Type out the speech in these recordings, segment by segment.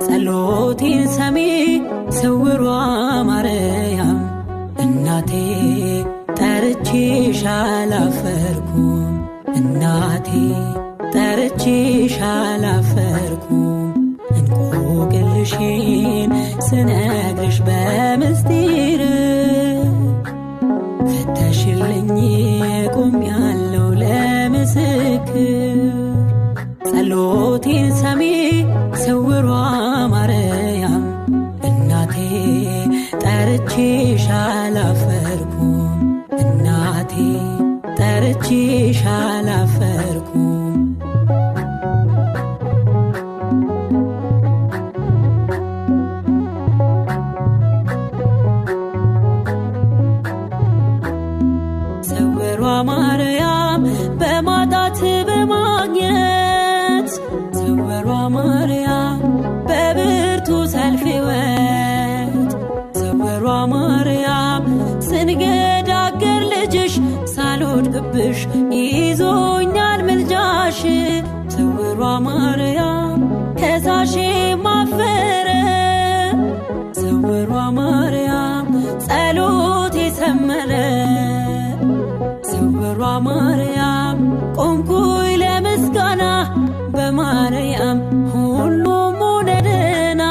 ጸሎቴን ሰሚ ስውሯ ማርያም እናቴ ጠርቼሽ አላፈርኩም፣ እናቴ ጠርቼሽ አላፈርኩም። እንቆቅልሽን ስነግርሽ በምስጢር ፈተሽልኝ ቆሜያለሁ ለምስክር። ጸሎቴን ሰሚ ስውሯ ማርያም እናቴ ጠርቼሽ አላፈርኩም፣ እናቴ ጠርቼሽ አላፈርኩም። ስውሯ ማርያም በማጣት በማግኘት፣ ስውሯ ማርያም በብርቱ ሰልፍ ሕይወት፣ ስውሯ ማርያም ስንገዳገር ልጅሽ ሳልወድቅብሽ ይዞኛል ምልጃሽ። ስውሯ ማርያም ከሳሼ ማፈረ፣ ስውሯ ማርያም ጸሎቴ ሰመረ። ስውሯ ማርያም ቆምኩኝ ለምስጋና፣ በማርያም ሁሉም ሆነ ደህና።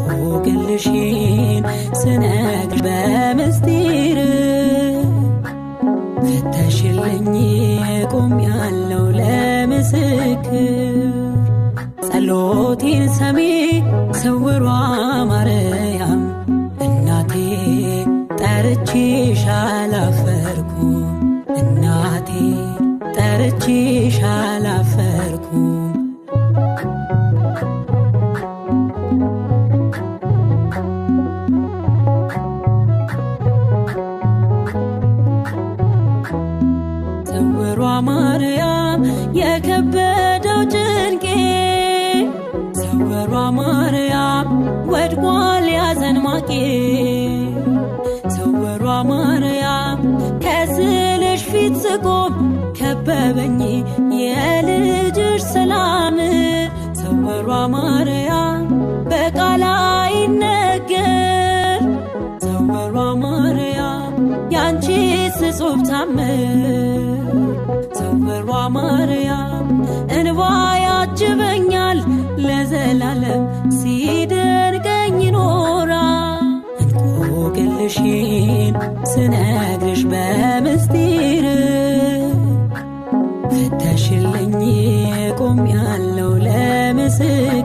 እንቆቅልሽን ስነግርሽ በምስጢር ፈተሽልኝ ቆሜያለሁ ለምስክር። ጸሎቴን ሰሚ ስውሯ ማርያም እናቴ ጠርቼሽ አላፈርኩም፣ እናቴ ጠርቼሽ አላፈርኩም። ስውሯ ማርያም የከበደው ጭንቄ፣ ስውሯ ማርያም ወድቋል ያዘን ማቄ። ስውሯ ማርያም ከስልሽ ፊት ስቆም ከበበኝ የልጅሽ ሰላም። ስውሯ ማርያም በቃል አይነገር፣ ስውሯ ማርያም ያንቺ ስጹብ ታምር። ስውሯ ማርያም እንባ ያጅበኛል ለዘላለም ሲደርቀኝ ኖራ። እንቆቅልሽን ስነግርሽ በምስጢር ፈተሽልኝ ቆሜያለሁ ለምስክር።